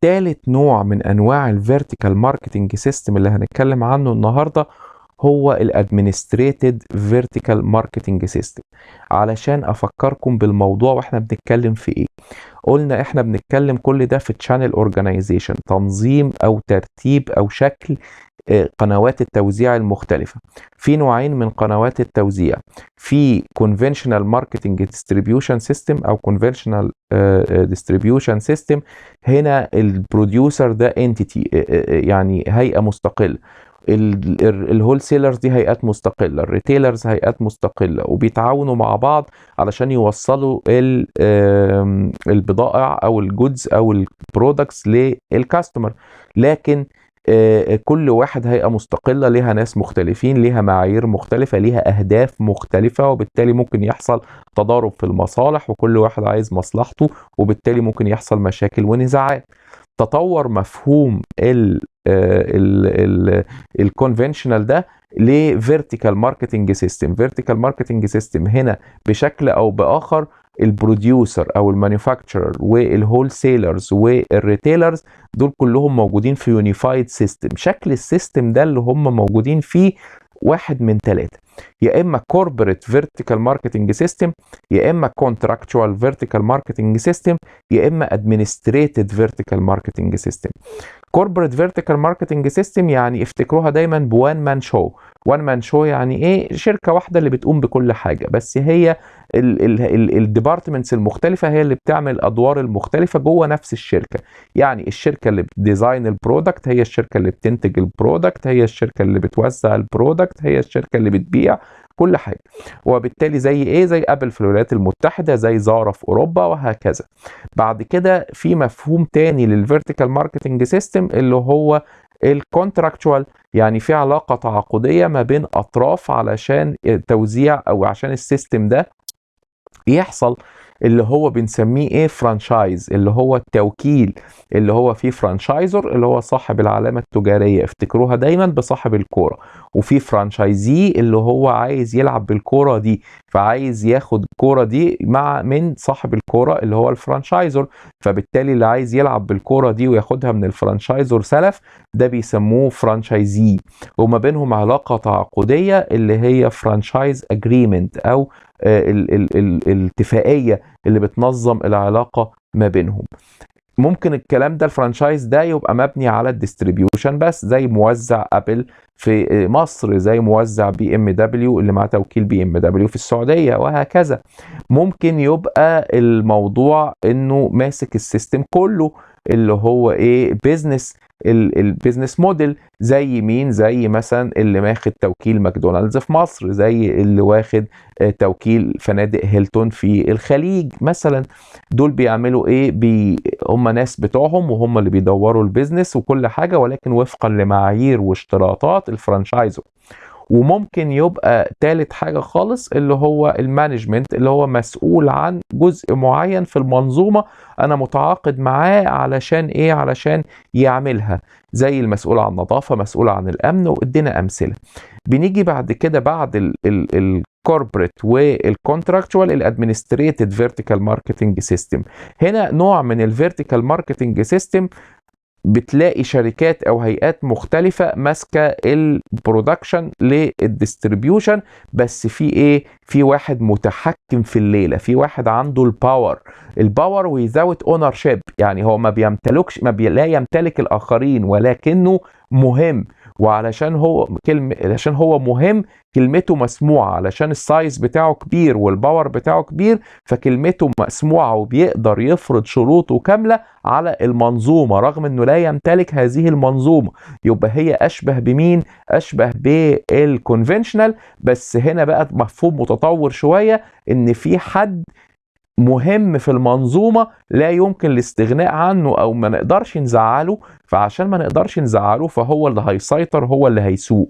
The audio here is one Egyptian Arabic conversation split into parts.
تالت نوع من انواع ال vertical marketing system اللي هنتكلم عنه النهارده هو ال administrated vertical marketing system. علشان افكركم بالموضوع واحنا بنتكلم في ايه، قلنا احنا بنتكلم كل ده في channel organization، تنظيم او ترتيب او شكل قنوات التوزيع المختلفة. في نوعين من قنوات التوزيع: في conventional marketing distribution system او conventional distribution system. هنا ال producer ده entity، يعني هيئة مستقلة، ال wholesalers دي هيئات مستقله، ال retailers هيئات مستقله، وبيتعاونوا مع بعض علشان يوصلوا البضائع او ال goods او ال products لل customer. لكن كل واحد هيئة مستقله، ليها ناس مختلفين، ليها معايير مختلفه، ليها اهداف مختلفه، وبالتالي ممكن يحصل تضارب في المصالح، وكل واحد عايز مصلحته، وبالتالي ممكن يحصل مشاكل ونزاعات. تطور مفهوم ال conventional ده ل vertical marketing system. vertical marketing system هنا بشكل او باخر ال producer او ال manufacturer وال wholesalers وال retailers دول كلهم موجودين في unified system. شكل ال system ده اللي هم موجودين فيه واحد من ثلاثة: يا اما corporate vertical marketing system، يا اما contractual vertical marketing system، يا اما administrated vertical marketing system. corporate vertical marketing system يعني افتكروها دايما ب one man show. one man show يعني ايه؟ شركة واحدة اللي بتقوم بكل حاجه، بس هي ال departments المختلفة هي اللي بتعمل الادوار المختلفة جوه نفس الشركه. يعني الشركة اللي بت design ال product هي الشركة اللي بتنتج ال product، هي الشركة اللي بتوزع ال product، هي الشركة اللي بتبيع كل حاجه. وبالتالي زي ايه؟ زي Apple في الولايات المتحده، زي Zara في اوروبا، وهكذا. بعد كده في مفهوم تاني لل vertical marketing system اللي هو ال contractual، يعني في علاقة تعاقدية ما بين أطراف علشان توزيع أو عشان ال system ده يحصل، اللي هو بنسميه ايه؟ franchise، اللي هو التوكيل، اللي هو فيه franchisor اللي هو صاحب العلامة التجارية، افتكروها دايما بصاحب الكورة، وفي franchisee اللي هو عايز يلعب بالكورة دي، فعايز ياخد الكورة دي مع من صاحب الكورة اللي هو ال franchisor. فبالتالي اللي عايز يلعب بالكورة دي وياخدها من ال franchisor سلف، ده بيسموه franchisee، وما بينهم علاقة تعاقدية اللي هي franchise agreement او ال ال الاتفاقية اللي بتنظم العلاقة ما بينهم. ممكن الكلام ده، ال franchise ده، يبقى مبني على ال distribution بس، زي موزع Apple في مصر، زي موزع BMW اللي مع توكيل BMW في السعوديه، وهكذا. ممكن يبقى الموضوع انه ماسك ال system كله، اللي هو ايه؟ business، ال business model. زي مين؟ زي مثلا اللي ماخد توكيل ماكدونالدز في مصر، زي اللي واخد توكيل فنادق هيلتون في الخليج مثلا. دول بيعملوا ايه؟ هم ناس بتوعهم وهم اللي بيدوروا ال business وكل حاجه، ولكن وفقا لمعايير واشتراطات ال franchisor. وممكن يبقى تالت حاجة خالص اللي هو ال management، اللي هو مسؤول عن جزء معين في المنظومة، أنا متعاقد معاه علشان إيه؟ علشان يعملها، زي المسؤول عن النظافة، مسؤول عن الأمن، وادينا أمثلة. بنيجي بعد كده بعد ال corporate وال contractual، ال administrated vertical marketing system. هنا نوع من ال vertical marketing system بتلاقي شركات او هيئات مختلفة ماسكه ال production لل distribution، بس في ايه؟ في واحد متحكم في الليله، في واحد عنده ال power، ال power without ownership، يعني هو ما بيمتلكش، ما بي لا يمتلك الاخرين، ولكنه مهم، وعلشان هو كلمة علشان هو مهم كلمته مسموعة. علشان ال size بتاعه كبير وال power بتاعه كبير فكلمته مسموعة، وبيقدر يفرض شروطه كاملة على المنظومة رغم انه لا يمتلك هذه المنظومة. يبقى هي اشبه بمين؟ اشبه بال conventional، بس هنا بقى مفهوم متطور شوية، ان في حد مهم في المنظومة لا يمكن الاستغناء عنه او ما نقدرش نزعله، فعشان ما نقدرش نزعله فهو اللي هيسيطر، هو اللي هيسوق.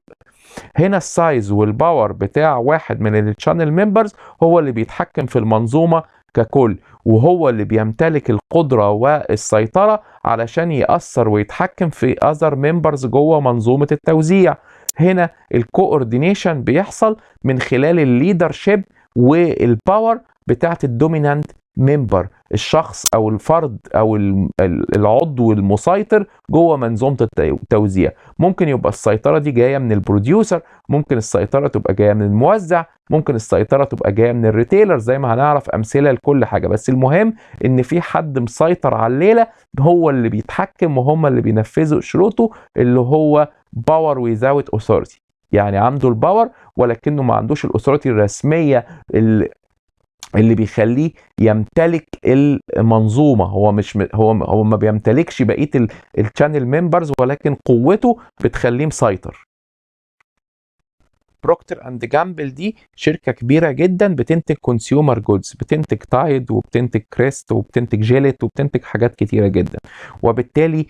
هنا ال size وال power بتاع واحد من ال channel members هو اللي بيتحكم في المنظومة ككل، وهو اللي بيمتلك القدرة والسيطرة علشان يأثر ويتحكم في other members جوه منظومة التوزيع. هنا ال coordination بيحصل من خلال ال leadership وال power بتاعت ال dominant. member، الشخص او الفرد او العضو المسيطر جوه منظومة التوزيع. ممكن يبقى السيطرة دي جاية من ال producer، ممكن السيطرة تبقى جاية من الموزع، ممكن السيطرة تبقى جاية من ال retailer، زي ما هنعرف امثلة لكل حاجه. بس المهم ان في حد مسيطر على الليله، هو اللي بيتحكم وهم اللي بينفذوا شروطه، اللي هو power without authority، يعني عنده ال power ولكنه ما عندوش ال authority الرسمية اللي بيخليه يمتلك المنظومه. هو مش هو هو ما بيمتلكش بقية ال channel members، ولكن قوته بتخليه مسيطر. Procter and Gamble دي شركة كبيرة جدا بتنتج consumer goods، بتنتج Tide وبتنتج Crest وبتنتج Gillette وبتنتج حاجات كتيرة جدا، وبالتالي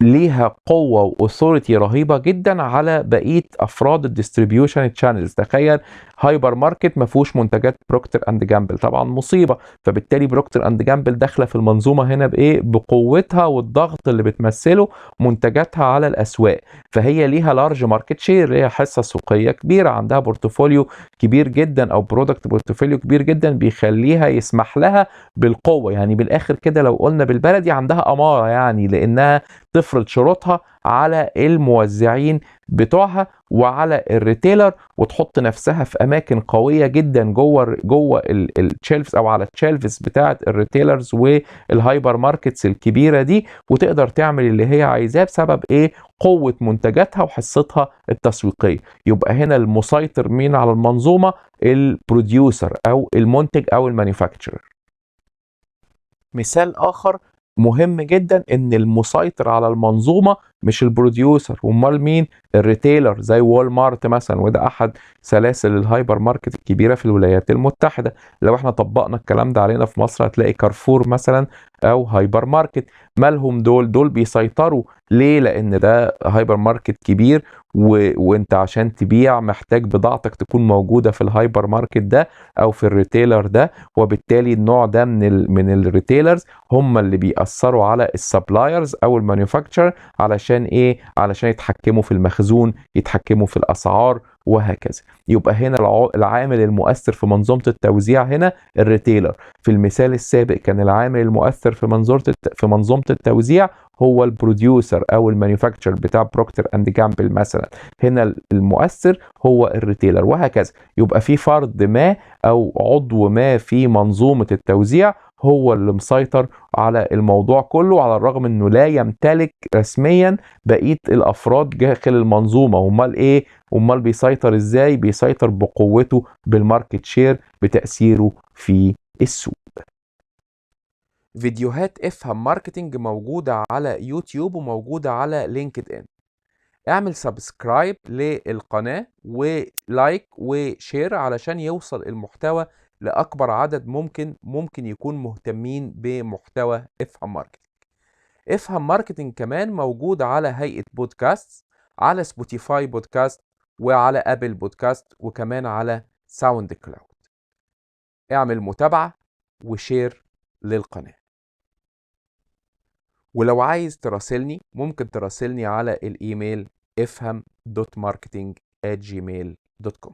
ليها قوة و authority رهيبة جدا على بقية افراد ال distribution channels. تخيل هايبر ماركت ما فيهوش منتجات Procter and Gamble، طبعا مصيبه. فبالتالي Procter and Gamble داخله في المنظومة هنا بايه؟ بقوتها والضغط اللي بتمثله منتجاتها على الاسواق. فهي ليها large market share، ليها حصة سوقيه كبيره، عندها portfolio كبير جدا او product portfolio كبير جدا بيخليها يسمح لها بالقوه. يعني بالاخر كده لو قلنا بالبلدي عندها اماره، يعني لانها تفرض شروطها على الموزعين بتوعها وعلى ال retailer، وتحط نفسها في اماكن قوية جدا جوه ال shelves او على ال shelves بتاعه ال retailers وال hypermarkets الكبيرة دي، وتقدر تعمل اللي هي عايزاه بسبب ايه؟ قوة منتجاتها وحصتها التسويقيه. يبقى هنا المسيطر مين على المنظومه؟ ال producer او المنتج او ال manufacturer. مثال اخر مهم جدا، ان المسيطر على المنظومة مش ال producer، امال مين؟ ال retailer، زي Walmart مثلا، وده احد سلاسل الهايبر ماركت الكبيرة في الولايات المتحده. لو احنا طبقنا الكلام ده علينا في مصر هتلاقي كارفور مثلا او هايبر ماركت. مالهم دول؟ دول بيسيطروا. ليه؟ لان ده هايبر ماركت كبير وانت عشان تبيع محتاج بضاعتك تكون موجودة في الهايبر ماركت ده او في ال retailer ده، وبالتالي النوع ده من ال retailers هم اللي بيأثروا على ال suppliers او ال manufacturer. علشان ايه؟ علشان يتحكموا في المخزون، يتحكموا في الاسعار وهكذا. يبقى هنا العامل المؤثر في منظومة التوزيع هنا ال retailer. في المثال السابق كان العامل المؤثر في منظومة التوزيع هو ال producer او ال manufacturer بتاع Procter and Gamble مثلا، هنا المؤثر هو ال retailer وهكذا. يبقى في فرد ما او عضو ما في منظومة التوزيع هو اللي مسيطر على الموضوع كله، على الرغم انه لا يمتلك رسميا بقية الافراد داخل المنظومه. امال ايه؟ امال بيسيطر ازاي؟ بيسيطر بقوته، بال market share، بتاثيره في السوق. فيديوهات افهم marketing موجودة على يوتيوب وموجودة على LinkedIn. اعمل subscribe للقناة و like و share علشان يوصل المحتوى لأكبر عدد ممكن يكون مهتمين بمحتوى افهم marketing. افهم marketing كمان موجود على هيئة بودكاست على Spotify podcast وعلى Apple Podcast وكمان على SoundCloud. اعمل متابعة و share للقناة، ولو عايز تراسلني ممكن تراسلني على الايميل افهم.marketing@gmail.com.